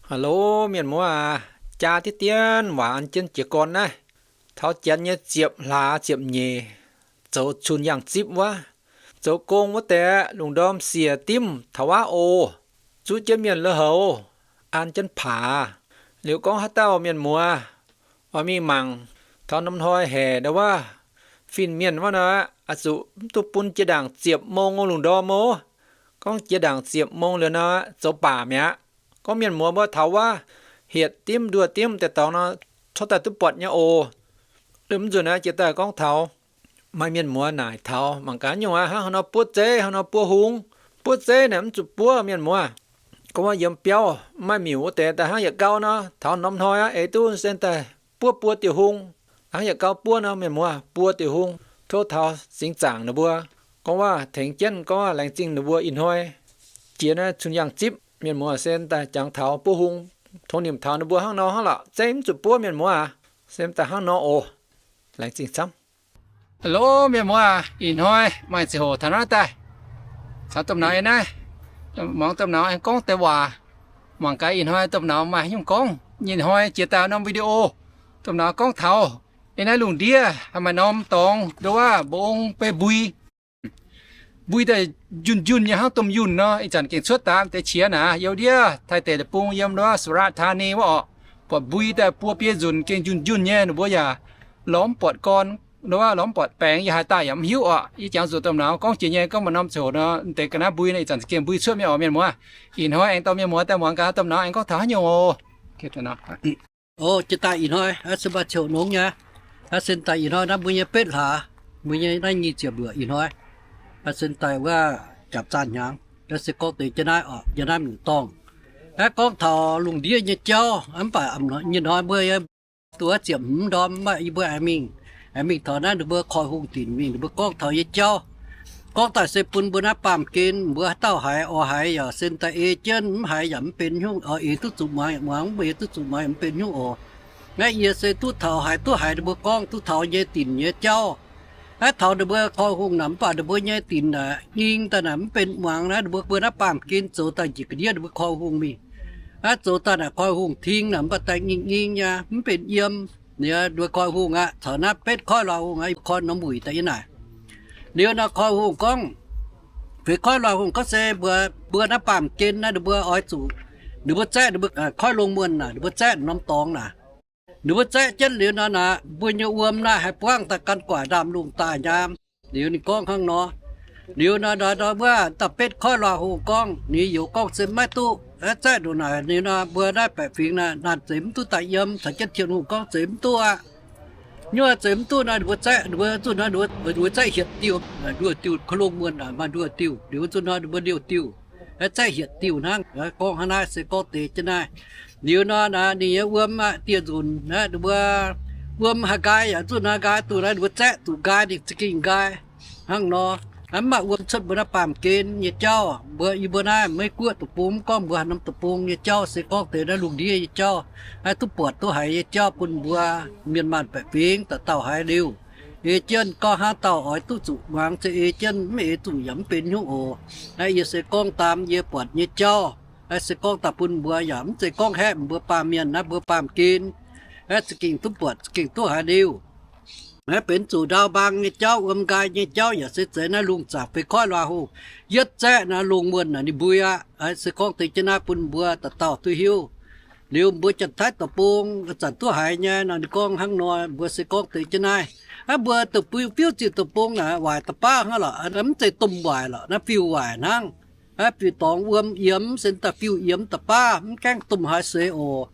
Hello mienh muoz aac, jaa diev dien waac an jienv jiez gorn naaiv. Taux janx nyei ziepc hlaax ziepc nyeic, zoux cun yangh zipv wuov, zoux gong wuov deix lungh ndorm siec dimv taux wuov oc. Zuqv jienv mienh lui-houx, an jienv paax. Liuz gorngv haaix dauh mienh muoz oix mingh mangc taux norm hnoi haic ndau wuov, fin-mienh wuov nor, oix zuqc mv duqv bun jiex ndaangc ziepc mong lungh ndorm oc. Gorngv jiex ndaangc ziepc mong liuz nor, zoux baac mi'aqv. Gorngv mienh muoz mbuo taux wuov hietc dimv nduoh dimv deix dorngx nor, tov daaih duqv buatc nyei oc. Mv nzunc naaiv jiex daaih gorngv taux maaih mienh muoz naaic taux mangc gaax nyungc aqv, hnangv haaix nor buov zeiv, hnangv haaix nor buov hung. Buov zeiv naaic mv zuqc buov mienh muoz. Gorngv wuov yiem biauv mv maaih miuc wuov deix daaih hnangv yietc gauv nor, taux norm hnoi aqv eix duqv sen daaih buov buo diuh hung, hnangv yietc gauv buov nor mienh muoz, buo diuh hung. Tov taux singx zaangc ninh mbuo gorngv waac tengx jienv, gorngv waac laengz zingh ninh mbuo ih hnoi jiex naaiv cun yangh zipv, mienh muoz sen daaih jangx taux buov hung, tongx nimc taux ninh mbuo hnangv nor hnangv lorqc. Zeiv mv zuqc buov mienh muoz aac, sen daaih hnangv nor oc. Laengz zingh camv. Hello mienh muoz aac, ih hnoi maaih ziangh hoc taux naaiv daaih caux domh nauz yiem naaiv muangx domh nauz aengx gorngv deix waac. Mangc gaax ih hnoi domh nauz maaih haaix nyungc gorngv. Ih hnoi jiex daaih norm video, domh nauz gorngv taux yiem naaiv lungh ndiev maaih norm dorngx ndo wuov mba'ong beiv mbui. Mbui daaih njunh njunh nyei hnangv domh yunh nor, ih zanc gengh cuotv daaih deix qiex naaic, youh ndiev Taiv deic-bung yiem ndo wuov Surat Thani wuov orqc, buatc mbui daaih buo biei nzunc gengh njunh njunh nyei, ninh mbuo yaac lorz mv buatc gorn, ndo wuov lorz mv buatc baengx, yie haaix daaih yaac mv hiuv orqc. Yie jangx zuqc domh nauz gorngv jiex nyei, gorngv maaih norm ziangh hoc nor, deix ga'naaiv mbui nor, ih zanc gengh mbui cuotv mi'aqv orqc mienh muoz. Ih hnoi aengx dorh mienh muoz daaih muangx gaax domh nauz aengx gorngv taux haaix nyungc oc. Aa, jiex daaih ih hnoi aa se maaih ziangh hoc nongx nyei, aa, sen daaih ih hnoi naaiv mbuo nyei betv hlaax, mbuo nyei naaiv nyic ziepc luoqc ih hnoi, aa, sen daaih wuov jaapc zaanh hnyangx, aa, se gorngv deix jienv naaiv orqc, yiem naaiv miuc-dorngh. Aa, gorngv taux lungh ndiev nyei jauv, mv baac nyei hnoi mbuo duqv ziepc hmz ndorm, mv baac yie mbuo aengx mingh, aengx mingh taux naaiv ninh mbuo koi hungh dinc mingh, ninh mbuo gorngv taux nyei jauv. Gorngv daaih se bun mbuo naaiv baamh gen, mbuo haaix dauh haiz oix haiz yaac sen daaih ei jienv, mv haiz yaac mv benx hnyouv oc. Eix duqv zuqc muangx yaac muangx, mv eix duqv zuqc muangx yaac mv benx hnyouv oc. Naaiv yie se duqv taux haiz duqv haiz ninh mbuo gorngv duqv taux nyei dinc nyei jauv. Naaiv taux ninh mbuo koi hungh naaic, mv baac ninh mbuo nyei dinc naaic nying daaih naaic mv benx muangx naaiv, ninh mbuo mbuo naaiv baamh gen zoux daaih njiec ga'ndiev ninh mbuo koi hungh mingh. Naaiv zoux daaih naaic koi hungh ting naaic mv baac daaih nying nying nyei, mv benx yiem. Ninh mbuo koi hungh aqv, caux naaiv betv koiv luaax hungh aqv, koi norm wuic daaih yiem naaic. Liuz nor koi hungh gorngv, feix koiv luaax hungh gorngv se mbuo, mbuo naaiv baamh gen naaiv ninh mbuo oix zuqc, ninh mbuo zaeqv ninh mbuo koiv longh muonh naaic, ninh mbuo zaeqv norm dorngx naaic. Ninh mbuo zaeqv jienv liuz nor naaic, mbuo nyei wuom naaiv haih buangv daaih gan guaic ndaamv-lungh daaih nyaam. Liuz ninh gorngv hnangv nor. Liuz nor, nor, nor wuov dauh betv koiv luaax hungh gorngv, ninh youz gorngv se maiv duqv, zaeqv ndongc naaic liuz nor, mbuo naaiv baeqc fingx naaic, naaic zeix mv duqv daaih yiem, caux jienv Tin-Hungh gorngv zeix mv duqv aqv. Nyuoz zeix mv duqv nor, ninh mbuo zaeqv, ninh mbuo zuqc nor, ninh mbuo zaeqv hietc diuh, nduoh diuh, koi longh muonh naaic maaih nduoh diuh, liuz zuqc nor ninh mbuo liouh diuh, zaeqv hietc diuh hnangv. Gorngv hnangv naaiv se gorngv deix jienv naaiv. Liuz nor naaic, ninh nyei wuom aqv, dieh nzunc naaic, ninh mbuo wuom haaix nqaai yaac zuqc nor nqaai, duqv naaiv ninh mbuo zaeqv zuqc nqaai, ninh za'gengh nqaai hnangv nor. Mv baac wuom cuotv mbuo naaiv baamh gen nyei jauv, mbuo, yie mbuo naaiv Meiv-Guoqv deic-bung mv gorngv mbuo haaix norm deic-bung nyei jauv se gorngv deix naaiv lungh ndiev nyei jauv, naaiv duqv buatc duqv haiz nyei jauv bun mbuo mienh maanh baeqc fingx dauh dauh haiz liuz. Ei jienv gorngv haaix dauh oix duqv zuqc muangx se ei jienv, mv eix zuqc yaac mv benx hnyouv oc. Naaiv yie se gorngv daam yie buatc nyei jauv. Naaiv se gorngv daaih bun mbuo yaac mv zeiz gorngv haeqv mbuo baamh mienh naaiv, mbuo baamh gen. Naaiv za'gengh duqv buatc, za'gengh duqv haiz liuz. Naaiv benx zuqc ndaauv mbaang nyei jauv, wuom nqaai nyei jauv yaac se zeiz naaiv lungh zaangc feix koiv luaax hungh yietv zaeqv naaiv longh muonh naaic ninh mbui aqv. Se gorngv deix jienv naaiv bun mbuo dauh dauh duqv hiuv. Liuz mbuo Janx-Taiv deic-bung zanc duqv haiz nyei nor, ninh gorngv hnangv nor, mbuo se gorngv deix jienv naaiv. Aav, mbuo deic-bung fiuv ziepc deic-bung naaic waaic da'baav hnangv lorqc, mv zeiz domh waaic lorqc, naaiv fiuv waaic hnangv. Aav, fiuv dorngx wuom yiemx, se daaih fiuv yiemx da'baav, mv gaengh domh haaix seix oc.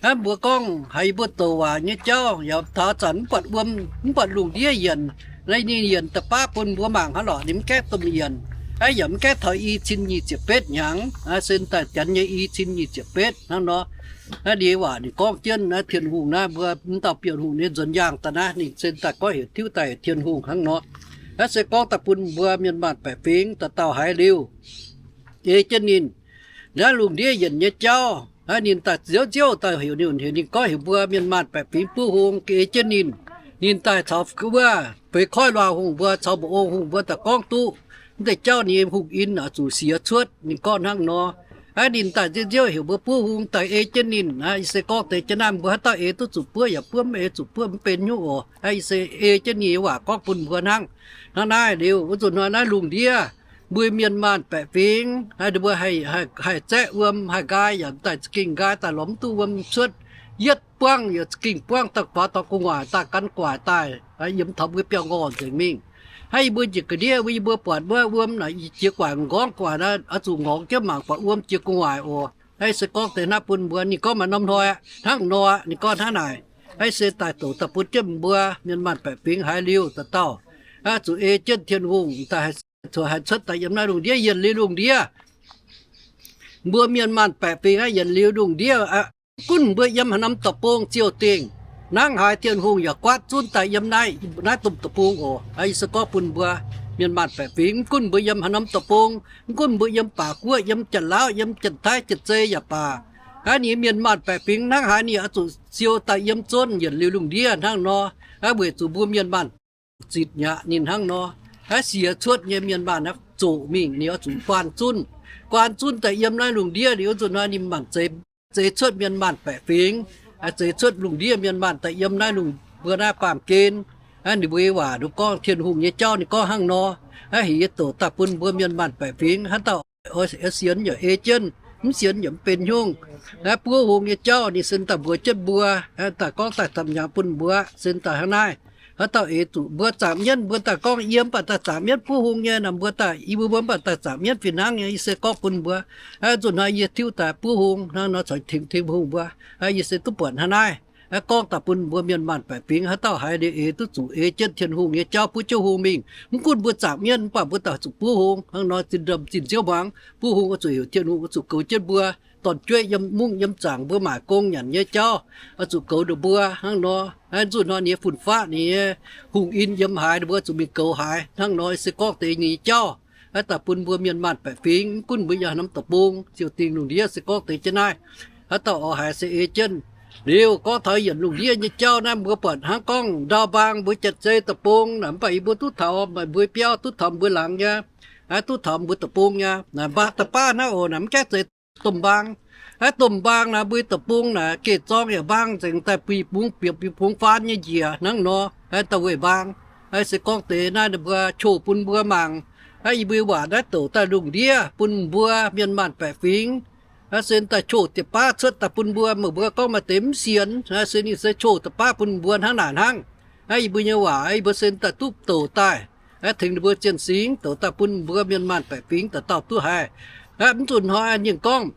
Aav, mbuo gorngv haiz yie mbuo douc waac nyei jauv, yaac taux zanc mv buatc wuom, mv buatc lungh ndiev yienc, naaiv ninh yienc da'baav bun mbuo mangc hnangv lorqc, ninh mv gaengh domh yienc. Aav, yaac mv gaengh taux i cin nyic ziepc betv hnyangx, se daaih janx nyei i cin nyic ziepc betv hnangv nor. Aav, ninh waac ninh gorngv jienv naaiv Tin-Hungh naaiv, mbuo mv dauh Bienh Hungh nyei nzuonx yaangh daaih naaiv, ninh se daaih goiv heuc tiuv daaih Tin-Hungh hnangv nor. Aav, se gorngv daaih bun mbuo mienh maanh baeqc fingx dauh dauh haiz liuz, ei jienv ninh. Naaiv lungh ndiev yienc nyei jauv, aav, ninh daaih nziouv nziouv daaih heuc ninh, heuc ninh goiv heuc mbuo mienh maanh baeqc fingx buov hung ei jienv ninh. Ninh daaih caux wuov feix koiv luaax hungh mbuo caux mba'ong hungh mbuo daaih gorngv duqv. Mv deix jauv ninh nyei hungh in oix zuqc siex cuotv, ninh gorngv hnangv nor. Hnangv ninh daaih nziouv nziouv heuc mbuo buov hung daaih ei jienv ninh. Aa, yie se gorngv deix jienv naaiv, mbuo haaix dauh eix duqv zuqc buov yaac buov, mv eix zuqc buov mv benx hnyouv oc. Aa, yie se ei jienv ninh nyei waac gorngv bun mbuo hnangv. Hnangv naaiv liuz, wuov nzunc hnoi naaiv lungh ndiev, mbuo mienh maanh baeqc fingx, ninh mbuo haih zaeqv wuom, haih nqaai yaac daaih za'gengh nqaai daaih lorz mv duqv wuom cuotv. Yietv buangv yaac za'gengh buangv daaih faaux dorh gu'nguaaic daaih gan gu'nguaaic daaih yiem taux mbuo biauv-ngorh nzengc mingh. Hnangv yie mbuo njiec ga'ndiev wuov, yie mbuo buatc wuov wuom naaic, yie jiex gu'nguaaic m'nqorngv gu'nguaaic naaic, oix zuqc ngorngx jienv mangc buatc wuom jiex gu'nguaaic oc. Aa, se gorngv deix naaiv bun mbuo. Ninh gorngv maaih norm hnoi aqv, hnangv nor aqv. Ninh gorngv hnangv naaic. Aa, se daaih douc daaih bun jienv mbuo mienh maanh baeqc fingx haiz liuz dauh dauh, aa, zuqc ei jienv Tin-Hungh daaih haih cuotv daaih yiem naaiv lungh ndiev, yienc liuz lungh ndiev. Mbuo mienh maanh baeqc fingx aqv, yienc liuz lungh ndiev aqv. Mv gunv mbuo yiem haaix norm deic-bung ziouc dingc, hnangv haaix Tin-Hungh yaac guaatv zunv daaih yiem naaiv, naaiv domh deic-bung oc. Aa, yie se gorngv bun mbuo mienh maanh baeqc fingx, mv gunv mbuo yiem haaix norm deic-bung, mv gunv mbuo yiem Baac Guoqv, yiem Janx-Lauv, yiem Janx-Taiv, Janx-Zei yaac baac, aa, ninh mienh maanh baeqc fingx hnangv haaix ninh oix zuqc siou daaih yiem zunv yienc liuz lungh ndiev hnangv nor. Aa, weic zuqc mbuo mienh maanh zitc nyaqc ninh hnangv nor. Aa, siex cuotv nyei mienh maanh aqv, zoqc mingh ninh oix zuqc guaan zunv. Guaan zunv daaih yiem naaiv lungh ndiev liuz, wuov nzunc hnoi ninh maanh zeix, zeix cuotv mienh maanh baeqc fingx, zeix cuotv lungh ndiev mienh maanh daaih yiem naaiv lungh, mbuo naaiv baamh gen. Aa, ninh mbuo nyei waac ninh gorngv, Tin-Hungh nyei jauv ninh gorngv hnangv nor. Aa, heuc yie douc daaih bun mbuo mienh maanh baeqc fingx, haaix dauh oix sienx yaac ei jienv, mv sienx yaac mv benx hnyouv. Aa, buov hung nyei jauv ninh se daaih mbuox jienv mbuo, aa, daaih gorngv daaih camv hnyangx bun mbuo, se daaih hnangv naaiv. Haaix dauh eix zuqc mbuo zaangc mienv, mbuo daaih gorngv yiem mv baac daaih zaangc mienv buov hung nyei nor, mbuo daaih, yie mbuo mv baac daaih zaangc mienv fih hnangv nyei. Yie se gorngv bun mbuo, aa, nzunc hnoi yie tiuv daaih buov hung hnangv nor caux tengx Tin-Hungh mbuo. Aa, yie se duqv buatc hnangv naaiv. Aa, gorngv daaih bun mbuo mienh maanh baeqc fingx, haaix dauh haiz liuz eix duqv zuqc ei jienv Tin-Hungh nyei jauv, buov jienv hung mingh. Mv gunv mbuo zaangc mienv, mv baac mbuo daaih zuqc buov hung hnangv nor, zinh ndomh zinh nziouv hmuangx. Buov hung oix zuqc heuc Tin-Hungh oix zuqc goux jienv mbuo. Dorn-jueiv yiem mungv yiem zaangc mbuo maaic gong nyanc nyei jauv oix zuqc goux ninh mbuo hnangv nor. Aa, nzunc hnoi ninh nyei fun-faqv, ninh nyei hungh in yiem haaix, ninh mbuo zuqc mingh goux haaix hnangv nor. Se gorngv deix nyei jauv, aa, daaih bun mbuo mienh maanh baeqc fingx, mv gunv mbuo yiem haaix norm deic-bung ziouc dingc lungh ndiev, se gorngv deix jienv naaiv. Haaix dauh oix haiz se ei jienv. Liuz gorngv taux yienc lungh ndiev nyei jauv naaiv, mbuo buatc hnangv gorngv ndau mbaang mbuo Janx-Zei deic-bung naaic, mv baac yie mbuo duqv taux meih mbuo biauv, duqv taux mbuo laangz nyei, aa, duqv taux mbuo deic-bung nyei. Naaic mbaang da'baav hnangv oc, naaic mv gaengh zeiz domh mbaang. Aa, domh mbaang naaic mbuo deic-bung naaic geh zorng yaac mbaang nzengc daaih, bih bungx bieqc bih bungx faan nyei njiec hnangv nor. Aa, da'wuov mbaang. Aa, se gorngv deix naaiv ninh mbuo qhoh bun mbuo mangc. Aa, yie mbuo waac naaiv douc daaih lungh ndiev bun mbuo mienh maanh baeqc fingx. Aa, se daaih qhoh deix baav cuotv daaih bun mbuo, meih mbuo gorngv maaih deix mv sienx, aa, se ninh se qhoh deix baav bun mbuo hnangv naaic hnangv. Aa, yie mbuo nyei waac yie mbuo se daaih duqv douc daaih, aa, tengx ninh mbuo zien singx douc daaih bun mbuo mienh maanh baeqc fingx dauh dauh duqv haiz. Aa, mv nzunc hnoi ninh gorngv,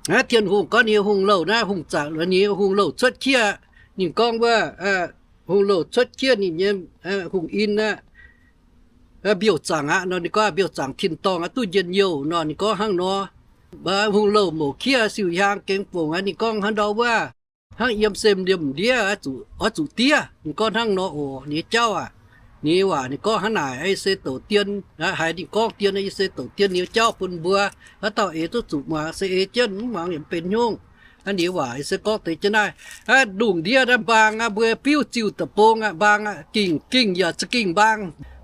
aa, Tin-Hungh gorngv ninh nyei hungh louh naaiv, hungh zaangc ninh nyei hungh louh cuotv kiev. Ninh gorngv wuov, aa, hungh louh cuotv kiev ninh nyei, aa, hungh in aqv, aa, mbiouh zaangc aqv nor. Ninh gorngv mbiouh zaangc tin-dorngh aqv, duqv njien-youh nor. Ninh gorngv hnangv nor. Hungh louh mouc kiev siou hiaang gengx fongc aqv. Ninh gorngv hnangv ndau wuov, hnangv yiem sem liemh ndiev oix zuqc diev. Ninh gorngv hnangv nor oc. Ninh nyei jauv aac, ninh nyei waac ninh gorngv hnangv naaic. Yie se douc dien, haiz ninh gorngv dien, yie se douc dien ninh nyei jauv bun mbuo. Haaix dauh eix duqv zuqc muangx se ei jienv, mv muangx yaac mv benx hnyouv. Aa, ninh nyei waac yie se gorngv deix jienv naaiv. Aa, lungh ndiev naaiv mbaang aqv, mbuo biuv ziuh deic-bung aqv, mbaang aqv, gingh gingh yaac za'gengh mbaang.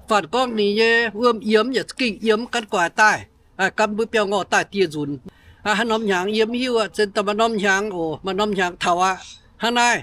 Faanh gorngv ninh nyei wuom yiemx yaac za'gengh yiem, gan guaax daaih, aa, gan mbuo biauv-ngorh daaih dieh nzunc. Aa, haaix norm hnyangx yie mv hiuv aqv. Zinh daaih maaih norm hnyangx oc, maaih norm hnyangx taux aqv. Hnangv naaiv,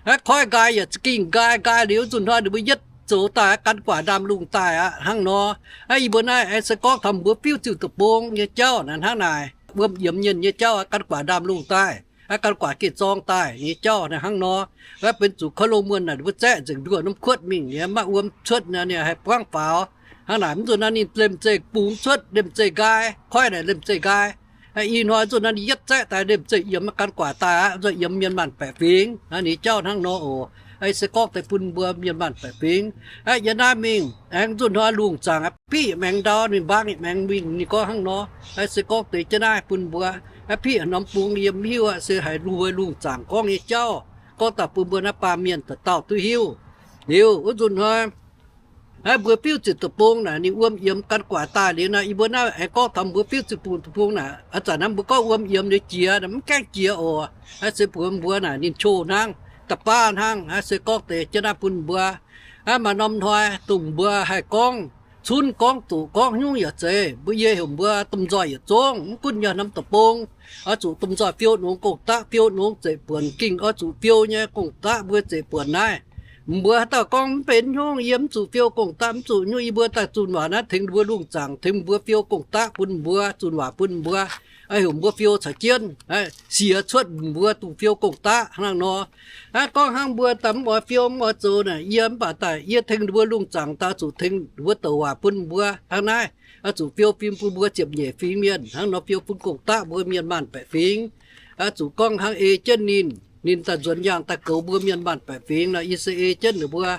aa, koiv nqaai yaac za'gengh nqaai, nqaai liuz nzunc hnoi ninh mbuo yietv zoux daaih aqv, gan guaax ndaamv-lungh daaih aqv hnangv nor. Aa, yie mbuo naaiv aengx se gorngv taux mbuo biuv ziuh deic-bung nyei jauv naaic hnangv naaic. Wuom yiemx nyienh nyei jauv aqv, gan guaax ndaamv-lungh daaih aqv, gan guaax geh zorng daaih nyei jauv naaic hnangv nor. Aa, benx zuqc kouv longh muonh naaic ninh mbuo zaeqv nzengc nduoh norm kuotv mingh, ninh maiv wuom cuotv naaic, ninh haih buangv faaux. Hnangv naaic, mv nzunc naaiv ninh lemh zeih bungx cuotv, lemh zeih nqaai, koiv naaic lemh zeih nqaai. Aa, ih hnoi nzunc naaiv ninh yietv zaeqv daaih lemh zeih yiemx, gan guaax daaih aqv, nzunc yiemx mienh maanh baeqc fingx. Aa, ninh jauv hnangv nor oc. Aa, se gorngv deix bun mbuo mienh maanh baeqc fingx. Aa, yie naaiv mingh aengx nzunc hnoi lungh zaangc aqv, biqv maengx ndau, ninh mbaang maengx mingh. Ninh gorngv hnangv nor. Aa, se gorngv deix jienv naaiv bun mbuo. Aa, biqv norm bung yie mv hiuv aqv, se haiz lungh zaangc gorngv nyei jauv, gorngv daaih bun mbuo naaiv baamh mienh dauh dauh duqv hiuv. Liuz wuov nzunc hnoi, aa, mbuo biuv ziuh deic-bung naaic, ninh wuom yiemx gan guaax daaih liuz naaic, yie mbuo naaiv aengx gorngv taux mbuo biuv ziuh deic-bung naaic, aa, zanc naaiv mbuo gorngv wuom yiemx liuz jiex, mv gaengh jiex oc. Aa, se mbuox mbuo naaic ninh qouh hnangv, da'baav hnangv. Aa, se gorngv deix jienv naaiv bun mbuo. Aa, maaih norm hnoi dongh mbuo haih gorngv cunv gorngv doqc gorngv hnyungv yaac zeiz. Mbuo yie heuc mbuo domh nzoih yietc zungv, mv gunv yiem norm deic-bung, oix zuqc domh nzoih fiou nongx gong-daqv, fiou nongx zeiv-buonc, gengh oix zuqc fiou nyei gong-daqv mbuo zeiv-buonc naaiv. Mbuo haaix dauh gorngv mv benx hnyungv, yie mv zuqc fiou gong-daqv, mv zuqc hnyungv, yie mbuo daaih zunh waac naaiv tengx mbuo lungh zaangc, tengx mbuo fiou gong-daqv bun mbuo, zunh waac bun mbuo. Heuc mbuo fiou caux jienv, siex cuotv mbuo dungx fiou gong-daqv hnangv nor. Aa, gorngv hnangv mbuo daaih mv oix fiou mv oix zoux naaic, yie mv baac daaih yie tengx mbuo lungh zaangc daaih zuqc tengx mbuo douc waac bun mbuo hnangv naaiv. Oix zuqc fiou fim bun mbuo ziepc nyeic fingx mienh hnangv nor, fiou bun gong-daqv mbuo mienh maanh baeqc fingx. Oix zuqc gorngv hnangv ei jienv ninh, ninh daaih nzuonx yaangh daaih goux mbuo mienh maanh baeqc fingx nor, yie se ei jienv ninh mbuo,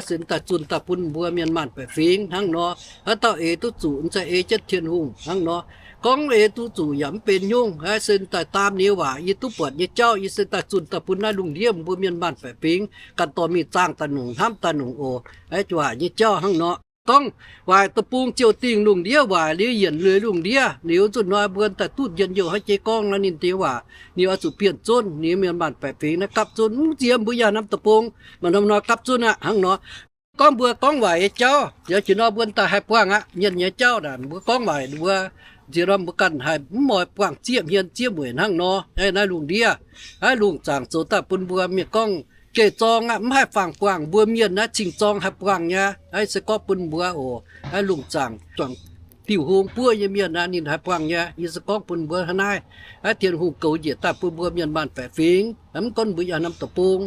se daaih zunh daaih bun mbuo mienh maanh baeqc fingx hnangv nor. Haaix dauh eix duqv zuqc, se ei jienv Tin-Hungh hnangv nor. Gorngv eix duqv zuqc yaac mv benx hnyungv, se daaih daam ninh nyei waac yie duqv buatc nyei jauv, yie se daaih zunh daaih bun naaiv lungh ndiev mbuo mienh maanh baeqc fingx ganh dorh mingh zaangh daaih nongc, hnamv daaih nongc oc. Aa, waac nyei jauv hnangv nor. Gorngv waaic deic-bung ziouc dingh lungh ndiev waaic liuz yienc lui lungh ndiev liuz, zunh hnoi mbuo daaih duqv njien-youh hnangv jiex gorngv nor, ninh deix waac ninh oix zuqc bienh zunv, ninh mienh maanh baeqc fingx naaiv gapv zunv, mv nziex mbuo yiem norm deic-bung, maaih norm hnoi gapv zunv aqv hnangv nor. Gorngv mbuo gorngv waaic nyei jauv, yaac jiex nor mbuo daaih haih buangh aqv. Mienh nyei jauv naaic mbuo gorngv waaic mbuo, nziex nor mbuo ganh haih mv oix buangh zieqv hmien zieqv mueic hnangv nor. Naaiv lungh ndiev, naaiv lungh zaangc zoux daaih bun mbuo mienh gorngv geh zorng aqv, mv haih fangx buangh. Mbuo mienh naaiv cing-zorng haih buangh nyei. Aa, se gorngv bun mbuo oc, naaiv lungh zaangc zuangx diuh hung buov nyei mienh aqv, ninh haih buangh nyei. Yie se gorngv bun mbuo hnangv naaiv. Aa, Tin-Hungh goux njiec daaih bun mbuo mienh maanh baeqc fingx, mv gunv mbuo yiem norm deic-bung.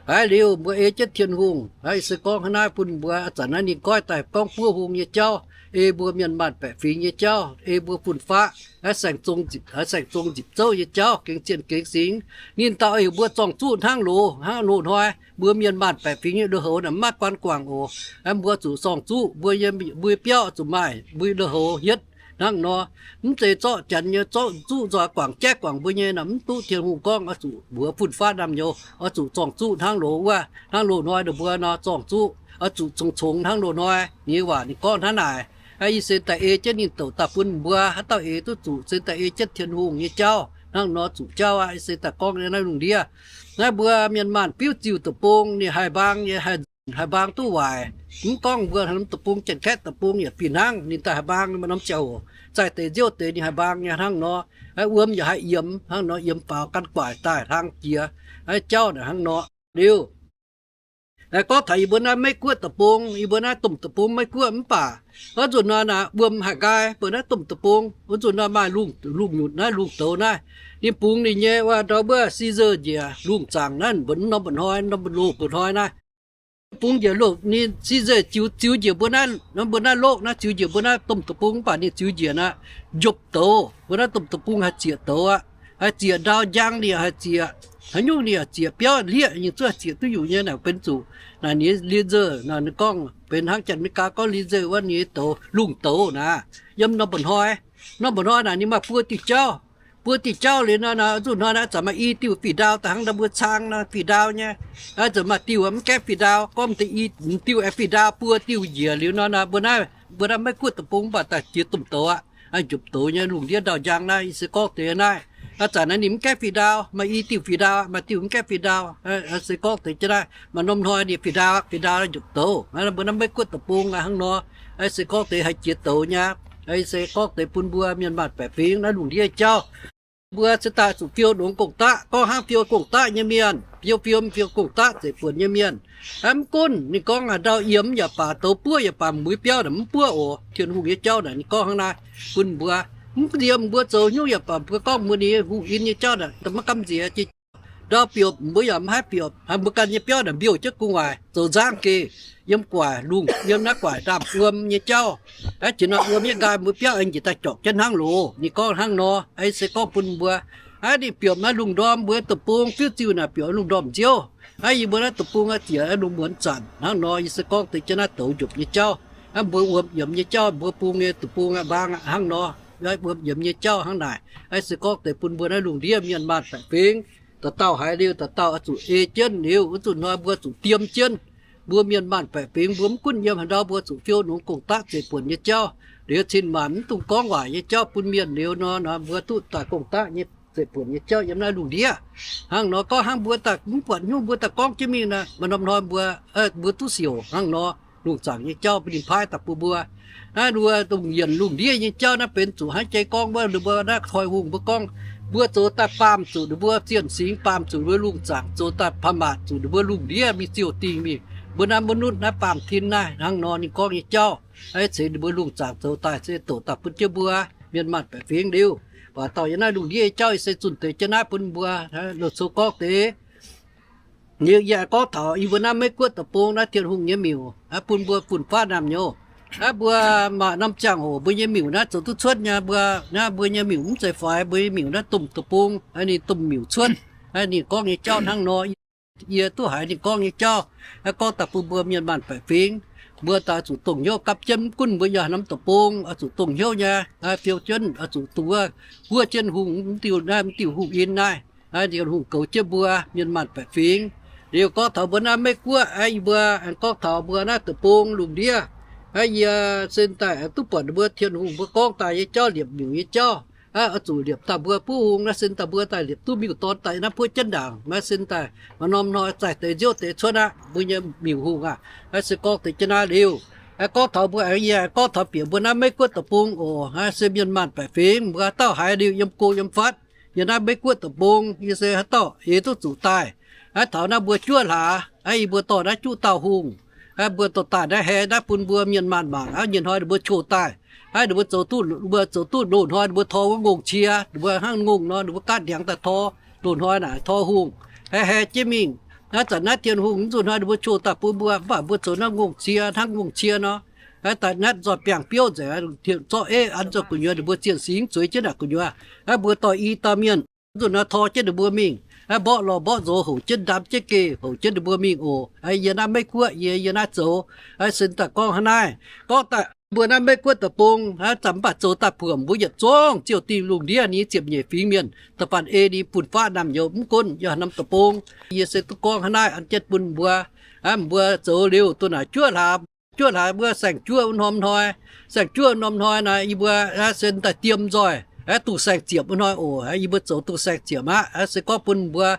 Haiz liuz mbuo ei jienv Tin-Hungh. Aa, yie se gorngv hnangv naaiv bun mbuo. Aa, zanc naaiv ninh goiv daaih gorngv buov hung nyei jauv, ei mbuo mienh maanh baeqc fingx nyei jauv, ei mbuo fun-faqv, aa, saeng-zong nzipc, aa, saeng-zong nzipc zouv nyei jauv gengh zienh gengh singx. Ninh daaih heuc mbuo zorng-zuqv hnangv loz, hnangv loz-hnoi mbuo mienh maanh baeqc fingx nyei lui-houx naaic mv maaih guan guangc oc. Aa, mbuo zuqc zorng-zuqv, mbuo yiem, mbuo nyei biauv zuqc maaih mbuo lui-houx hietv hnangv nor. Mv zeiz zorqv janx nyei zorng-zuqv nzoih guangc jaiv guangc mbuo nyei nor, mv duqv. Tin-Hungh gorngv oix zuqc mbuox fun-faqv naamh nyouz oix zuqc zorng-zuqv hnangv loz wuov, hnangv loz-hnoi ninh mbuo nor zorng-zuqv oix zuqc congx-congx hnangv loz-hnoi. Ninh nyei waac ninh gorngv hnangv naaic. Aa, yie se daaih ei jienv ninh douc daaih bun mbuo. Haaix dauh eix duqv zuqc se daaih ei jienv Tin-Hungh nyei jauv hnangv nor zuqc jauv aqv. Yie se daaih gorngv naaiv lungh ndiev, naaiv mbuo mienh maanh biuv ziuh deic-bung ninh haih mbaang nyei, haih nzunc, haih mbaang duqv waaic. Mv gorngv mbuo norm deic-bung, Janx-Kaeqv deic-bung yaac fih hnangv, ninh daaih haih mbaang maaih norm ziangh hoc. Zaih deix nziouv deix ninh haih mbaang nyei hnangv nor. Wuom yaac haih yiemx hnangv nor, yiemx faaux gan guaic daaih hlang jiex. Jauv naaic hnangv nor liuz, gorngv taux yie mbuo naaiv Meiv Guoqv deic-bung, yie mbuo naaiv domh deic-bung Meiv Guoqv mv baac, wuov nzunc nor naaic wuom haih nqaai mbuo naaiv domh deic-bung. Wuov nzunc nor maaih lungh, lungh nyutc naaiv lungh douz naaiv, ninh bungx ninh nyei wuov ndau wuov si nzeix njiec lungh zaangc naaiv, mbuo norm mba'hnoi, norm loz mba'hnoi naaiv. Bungx njiec loz, ninh si nzeix ziux, ziux njiec mbuo naaiv, mbuo naaiv loqv naaiv, ziux njiec mbuo naaiv domh deic-bung mv baac ninh ziux njiec naaiv njopc douz. Mbuo naaiv domh deic-bung haih zieqc douz aqv. Haih zieqc ndau njang ninh haih zieqc, haaix nyungc ninh haih zieqc, biauv lieqv ninh zungv haih zieqc duqv nyungc nyei naaic benx zuqc naaic ninh nyei li nzeix naaic, ninh gorngv benx hnangv Janx-Meigaa gorngv li nzeix wuov, ninh nyei douz lungh douz naaic. Yiem norm mba'hnoi, norm mba'hnoi naaic ninh maaih buo diuh jauv. Buo diuh jauv liuz nor naaic, nzunc hnoi naaic zanc maaih i diuh fih ndaau daaih hnangv ndau mbuo cang nor fih ndaau nyei. Zanc maaih diuh mv gaengh fih ndaau, gorngv deix i diuh aengx fih ndaau, buo diuh njiec liuz nor naaic, mbuo naaiv, mbuo naaiv Meiv Guoqv deic-bung mv baac daaih jiex domh douz aqv. Njopc douz nyei lungh ndiev ndau njang naaiv, yie se gorngv deix naaiv. Aa, zanc naaiv ninh mv gaengh fih ndaau, maaih i diuh fih ndaau, maaih diuh mv gaengh fih ndaau. Se gorngv deix jienv naaiv, maaih norm hnoi ninh fih ndaau, fih ndaau njopc douz. Mbuo naaiv Meiv Guoqv deic-bung aqv hnangv nor. Se gorngv deix haih jiex douz nyei. Se gorngv deix bun mbuo mienh maanh baeqc fingx naaiv lungh ndiev jauv. Mbuo se daaih zuqc fiou nongx gong-daqv. Gorngv hnangv fiou gong-daqv nyei mienh, fiou fiou fiou gong-daqv zeiv buonc nyei mienh, mv gunv ninh gorngv ndau yiemx yaac baac, douz buov yaac baac, mueiz biauv naaic mv buov oc. Tin-Hungh nyei jauv naaic ninh gorngv hnangv naaiv bun mbuo. Mv nziex mbuo zoux hnyouv yaac baac, mbuo gorngv mbuo ninh hungh in nyei jauv naaic maiv gamh nziex. Ndau biopc mbuo yaac mv haih biopc, haaix mbuo ganh nyei biauv naaic mbiouh jienv gu'nguaaic zoux nzangv geh yiem guaic lungh, yiem naaiv guaic ndaamv wuom nyei jauv. Aa, jiex nor wuom nyei nqaai mbuo biauv aengx njiec daaih jorpc jienv hnangv loz. Ninh gorngv hnangv nor, se gorngv bun mbuo. Aa, ninh biopc naaiv lungh ndorm mbuo deic-bung fiuv ziuh naaic biopc lungh ndorm nziouv. Aa, yie mbuo naaiv deic-bung aa ziec aengx lungh muonz zanc hnangv nor, yie se gorngv deix jienv naaiv douz njopc nyei jauv. Aa, mbuo wuom yiemx nyei jauv, mbuo bung nyei deic-bung aqv, mbaang aqv hnangv nor. Wuom yiemx nyei jauv hnangv naaic. Aa, se gorngv deix bun mbuo naaiv lungh ndiev mienh maanh baeqc fingx, dauh dauh haiz liuz dauh dauh oix zuqc ei jienv liuz, wuov nzunc hnoi mbuo zuqc diem jienv. Mbuo mienh maanh baeqc fingx mbuo mv gunv yiem haaix ndau mbuo zuqc fiou nongx gong-daqv zeiv buonc nyei jauv. Liuz cin-maanc mv dungx gorngv waaic nyei jauv bun mienh liuz nor, mbuo duqv daaih gong-daqv nyei zeiv buonc nyei jauv yiem naaiv lungh ndiev. Hnangv nor gorngv hnangv mbuo daaih mv buatc hnyouv mbuo daaih gorngv jienv mingh naaic, maaih norm hnoi mbuo, mbuo duqv siouc hnangv nor. Lungh zaangc nyei jauv bun ninh paaiv daaih bun mbuo. Naaiv mbuo dongh yienc lungh ndiev nyei jauv naaiv benx zuqc hnangv jiex gorngv wuov ninh mbuo naaiv toi hungh mbuo gorngv, mbuo zoux daaih baamh zuqc ninh mbuo zienh singx, baamh zuqc ninh mbuo lungh zaangc, zoux daaih paan maatc zuqc ninh mbuo lungh ndiev mingh ziouh dingh mingh. Mbuo naaiv mbuo nutv naaiv baamh tin naaiv hnangv nor ninh gorngv nyei jauv, ceix ninh mbuo lungh zaangc zoux daaih se doqc daaih bun jienv mbuo mienh maanh baeqc fingx liuz, buatc dauh yie naaiv lungh ndiev jauv yie se zunh deix jienv naaiv bun mbuo loz-cou gorngv deix. Liuz yie gorngv taux yie mbuo naaiv Meiv Guoqv deic-bung naaiv Tin-Hungh nyei miuc, bun mbuo fun-faqv naamh nyouz. Naaiv mbuo maaih norm ziangh hoc mbuo nyei miuc naaiv zoux duqv cuotv nyei, mbuo naaiv mbuo nyei miuc mv zeiz faix, mbuo nyei miuc naaiv domh deic-bung, ninh domh miuc cuotv. Ninh gorngv nyei jauv hnangv nor, yie duqv haiz ninh gorngv nyei jauv. Gorngv daaih bun mbuo mienh maanh baeqc fingx, mbuo daaih zuqc dongh hnyouv gapv jienv, mv gunv mbuo yiem norm deic-bung oix zuqc dongh hnyouv nyei, fiou jienv oix zuqc duqv wuov, buov jienv hungh, mv diuh naaiv mv diuh hungh in naaiv, Tin-Hungh goux jienv mbuo mienh maanh baeqc fingx. Liuz gorngv taux mbuo naaiv Meiv Guoqv, yie mbuo gorngv taux mbuo naaiv deic-bung lungh ndiev, yie sin daaih duqv buatc ninh mbuo Tin-Hungh mbuo gorngv daaih nyei jauv, liepc miuc nyei jauv. Oix zuqc liepc daaih mbuo buov hungh naaiv, sin daaih mbuo daaih liepc duqv miuc-dorn daaih naaiv buov jienv ndaangc, maiv sin daaih maaih norm hnoi zaih deix nziouv deix cuotv aqv mbuo nyei miuc hungh aqv. Se gorngv deix jienv naaiv liuz, gorngv taux mbuo aengx yie gorngv taux bieqc mbuo naaiv Meiv Guoqv deic-bung oc, se mienh maanh baeqc fingx, mbuo dauh haiz liuz yiem go yiem fatv, yiem naaiv Meiv Guoqv deic-bung yie se haaix dauh eix duqv zuqc daaih. Taux naaiv mbuo juov hlaax, yie mbuo dorh naaiv juqv dauh hungh, mbuo dorh daaih naaiv heh naaiv bun mbuo mienh maanh mangc aqv. Nyei hnoi ninh mbuo qo daaih, ninh mbuo zoux duqv, mbuo zoux duqv loz-hnoi ninh mbuo tor wuov ngongh cie, ninh mbuo hnangv ngongh nor ninh mbuo gaatv ndiangx daaih tor. Loz-hnoi naaic tor hungh, heh heh jienv mingh. Naaiv zanc naaiv Tin-Hungh mv zuqc hnoi ninh mbuo qo daaih bun mbuo, mv baac mbuo zoux naaiv ngongh cie, hnangv ngongh cie nor. Naaiv daaih naaiv nzoih biangh biouv nzengc, zorqv eiv an nzoih gu'nyuoz, ninh mbuo zienh singx zueiz jienv naaic gu'nyuoz. Naaiv mbuo dorh i dauh mienh zuqc naaiv tor jienv ninh mbuo mingh, mborqv lorh mborqv nzox, houc jienv ndamv jienv geh, houc jienv ninh mbuo mingh oc. Yie naaiv Meiv Guoqv, yie yie naaiv zoux, sin daaih gorngv hnangv naaiv. Gorngv daaih mbuo naaiv Meiv Guoqv deic-bung, zanc mv baac zoux daaih buonc mbuo yietc zungv ziouc dingh lungh ndiev nyei ziepc nyeic fingx mienh, da'faanh ei ninh fun-faqv naamh nyouz mv gunv yiem norm deic-bung. Yie se duqv gorngv hnangv naaiv an jienv bun mbuo. Mbuo zoux liuz duqv naaic juov hlaax, juov hlaax mbuo saeng-juov wuov norm hnoi, saeng-juov norm hnoi naaic yie mbuo se daaih diem nzoih, duqv saeng-ziepc wuov hnoi oc. Yie mbuo zoux duqv saeng-ziepc aqv. Se gorngv bun mbuo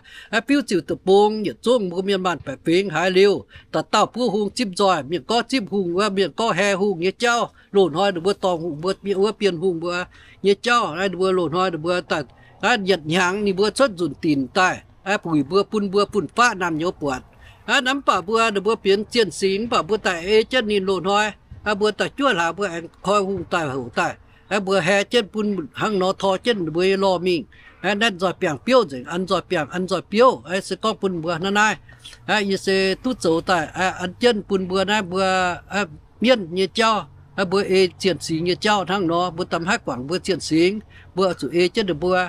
fiuv ziuc deic-bung yietc zungv mbuo mienh maanh baeqc fingx haiz liuz, dauh dauh buov hungh zipv nzoih, mienh gorngv zipv hungh wuov, mienh gorngv heh hungh nyei jauv. Loz-hnoi ninh mbuo dorh hungh mbuo wuov bienh hungh mbuo nyei jauv. Naaiv ninh mbuo loz-hnoi ninh mbuo daaih, naaiv yietc hnyangx ninh mbuo cuotv nzunc dinc daaih, wuic mbuo bun mbuo fun-faqv naamh nyouz buatc. Naaiv mv baac mbuo ninh mbuo benx zienh singx mv baac mbuo daaih ei jienv ninh loz-hnoi, mbuo daaih juov hlaax mbuo aengx koi hungh daaih houc daaih, mbuo heh jienv bun hnangv nor tor jienv ninh mbuo nyei lorh mingh. Naaiv nzoih biangh biouv nzengc, an nzoih biangh an nzoih biouv. Se gorngv bun mbuo hnangv naaiv, yie se duqv zoux daaih an jienv bun mbuo naaiv mbuo mienv nyei jauv, mbuo ei zienh singx nyei jauv hnangv nor, mbuo da'mv haih guangc mbuo zienh singx, mbuo zuqc ei jienv ninh mbuo.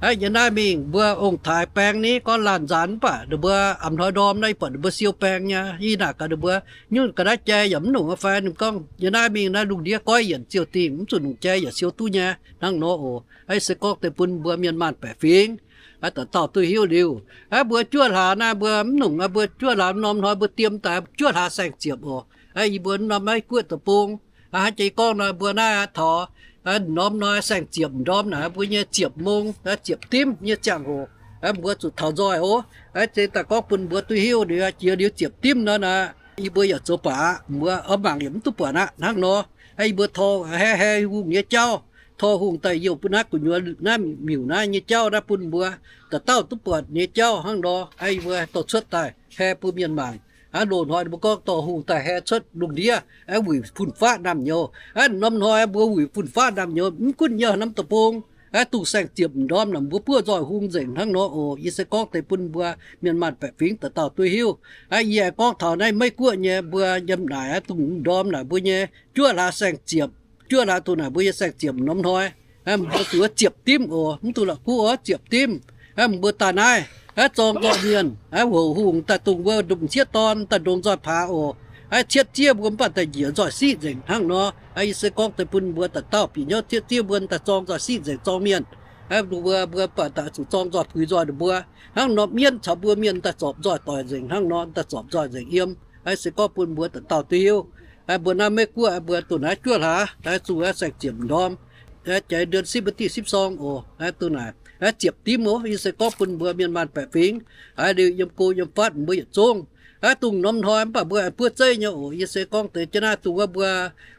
Yiem naaiv mingh mbuo ong-taaix baeng ni gorngv laanh nzaanx mv baac ninh mbuo a'hnoi ndorm naaiv yie buatc ninh mbuo siou baeng nyei. Yie naaic gaax ninh mbuo, nyungc ga'naaiv jai yaac mv nongc fai? Ninh gorngv, yiem naaiv mingh naaiv lungh ndiev goiv yienc ziouc dingh, mv zuqc nungc jai yaac siou duqv nyei hnangv nor oc. Se gorngv deix bun mbuo mienh maanh baeqc fingx dauh dauh duqv hiuv liuz, mbuo juov hlaax naaiv mbuo mv nongc, mbuo juov hlaax norm hnoi mbuo diem daaih juov hlaax saeng-ziepc oc. Yie mbuo norm Meiv Guoqv deic-bung, hnangv jiex gorngv nor mbuo naaiv taux norm hnoi saeng-ziepc ndorm naaic mbuo nyei ziepc mong, ziepc dimv nyei ziangh hoc, mbuo zuqc taux nzoih oc. Aa, se daaih gorngv bun mbuo duqv hiuv, jiex liuz ziepc dimv nor naaic, yie mbuo yaac zoux baac aqv. Mbuo oix mangc yaac mv duqv buatc aqv. Hnangv nor, yie mbuo tor heh heh hungh nyei jauv, tor hungh daaih youh bun naaiv gu'nyuoz naaiv miuc naaiv nyei jauv naaiv bun mbuo dauh dauh duqv buatc nyei jauv hnangv nor. Aa, yie mbuo dorh cuotv daaih heh bun mienh mangc. Aa, loz-hnoi mbuo gorngv dorh hungh daaih heh cuotv lungh ndiev, aa, wuic fun-faqv naamh nyouz. Aa, norm hnoi mbuo wuic fun-faqv naamh nyouz, mv gunv yiem norm deic-bung, aa, dongh saeng-ziepc ndorm naaic mbuo buov nzoih hungh nzengc hnangv nor oc. Yie se gorngv deix bun mbuo mienh maanh baeqc fingx dauh dauh duqv hiuv. Aa, yie gorngv taux naaiv Meiv Guoqv nyei mbuo yiem naaic, aa, dongh ndorm naaic mbuo nyei juov hlaax saeng-ziepc, juov hlaax dongh naaic mbuo nyei saeng-ziepc norm hnoi, aa, mbuo zuqc ziepc dimv oc, mv dungx la'kuqv oc, ziepc dimv. Aa, mbuo daaih naaiv, aa, zorng nzoih mienh, aa, houc hungh daaih dongh mbuo ndopv m'sieqv dorn daaih ndongx nzoih paax oc. Aa, cietv zieqv mbuo mv baac daaih njiec nzoih siqv nzengc hnangv nor. Aa, yie se gorngv deix bun mbuo dauh dauh bieqc hnyouv cietv zieqv mbuo daaih zorng nzoih siqv nzengc zorng mienh. Aa, mbuo, mbuo baac daaih zuqc zorng nzoih puix nzoih ninh mbuo. Hnangv nor mienv caux mbuo mienh daaih zorpc nzoih doic nzengc hnangv nor, daaih zorpc nzoih nzengc yiem. Aa, se gorngv bun mbuo dauh dauh duqv hiuv. Aa, mbuo naaiv Meiv Guoqv, aa, mbuo dongh naaiv juov hlaax, aa, zuqc aa saeng-ziepc ndorm, aa, jaaix เดือนสิบ วันที่สิบสอง oc. Aa, dongh naaic, aa, ziepc dimv oc. Yie se gorngv bun mbuo mienh maanh baeqc fingx, aa, liuz yiem go yiem fatv mbuo yietc zungv, Aav dungx norm hnoi mv baac mbuo buov zeiv nyei oc. Yie se gorngv deix jienv naaiv dongh wuov mbuo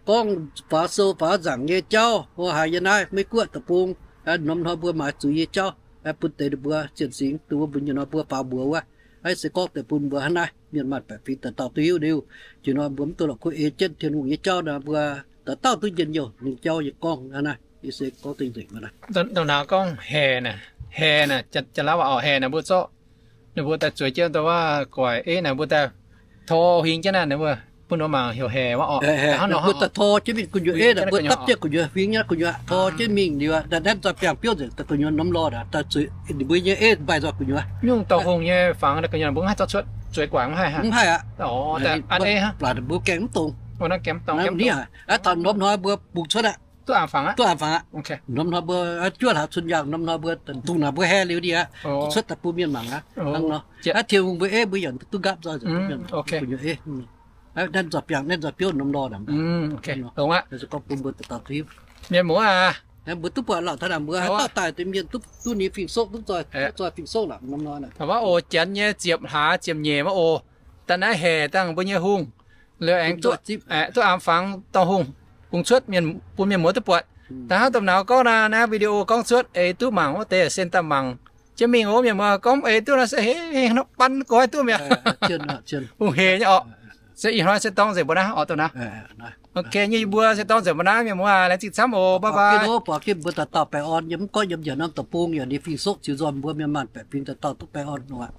gorngv faaux sou faaux nzaangc nyei jauv, haaix yie naaiv Meiv Guoqv deic-bung, norm hnoi mbuo maaiz zuiz nyei jauv bun deix mbuo zien singx, dongh wuov mbuo nyei nor mbuo faaux mbuox wuov. Aav se gorngv deix bun mbuo hnangv naaiv, mienh maanh baeqc fingx dauh dauh duqv hiuv liuz, jiex nor mbuo mv duqv lorqc kuv ei jienv Tin-Hungh nyei jauv nor, mbuo dauh dauh duqv njien-youh ninh jauv nyei gorngv hnangv naaiv. Yie se gorngv deix nzengc hnangv naaiv. Dongh naaiv gorngv haeqv naaic, haeqv naaic, jaax-laauv waac orqc, haeqv naaic mbuo zorqv, ninh mbuo daaih zueiz jienv dongh wuov guaic eiv naaic mbuo daaih tor huingx jienv naaic, ninh mbuo bun nor mangc heuc haeqv wuov orqc. Mbuo daaih tor jienv mingh gu'nyuoz eiv naaic, mbuo dapv jienv gu'nyuoz huingx nyei gu'nyuoz tor jienv mingh liuz, naaiv nzoih biangh biouv nzengc daaih gu'nyuoz norm lorh daaih zueiz ninh mbuo nyei eiv mbaih nzoih gu'nyuoz. Nyungc dorh hungh nyei fangx gu'nyuoz mbuo mv haih zorqv cuotv zueiz guangc mv haih aqv. Mv haih aqv. Mbuo gaengh mv dongz. Aav taux norm hnoi mbuo bungx cuotv aqv. Duqv aanx fangx aqv. Norm hnoi mbuo juov hlaax cun yangh, norm hnoi mbuo dungh naaic mbuo hae liuz ndie aqv, cuotv daaih bun mienh mangc aqv. Hnangv nor, aav, Tin-Hungh mbuo eiv mbuo yaac duqv nqaapv nzoih, gu'nyuoz eiv. Naaiv nzoih biangh, naaiv nzoih biouv norm lorh naaic. Mienh muoz aac, mbuo duqv buatc lorqc taux naaic mbuo haaix dauh daaih deix mienh duqv ninh fingx-soqv, duqv nzoih fingx-soqv lorqc norm nor. Wuov oc, janx nyei ziepc hlaax ziepc nyeic wuov oc, daaih naaiv haeqv dangh mbuo nyei hungh, liuz aengx duqv aanx fangx dorh hungh bungx cuotv bun mienh muoz duqv buatc. Da'hnangv domh nauz gorngv naaiv, naaiv video gorngv cuotv, ei duqv mangc wuov deix sen daaih mangc jienv mingh oc. Mienh muoz gorngv ei duqv nor se hengh hengh nor ban gorx duqv mi'aqv. Hungh hec nyei orqc. Se ih hnoi se dorng nzengc mbuo naaiv orqc, dongh naaiv. Ok, nyei yie mbuo se dorng nzengc mbuo naaiv, mienh muoz aac, laengz zingh camv oc, bye bye. Mbuo dauh dauh baengh orn, yie mv gorngv yiem njiec norm deic-bung yaac ninh fingx-soqv ziux nzormc mbuo mienh maanh baeqc fingx dauh dauh duqv baengh orn oc.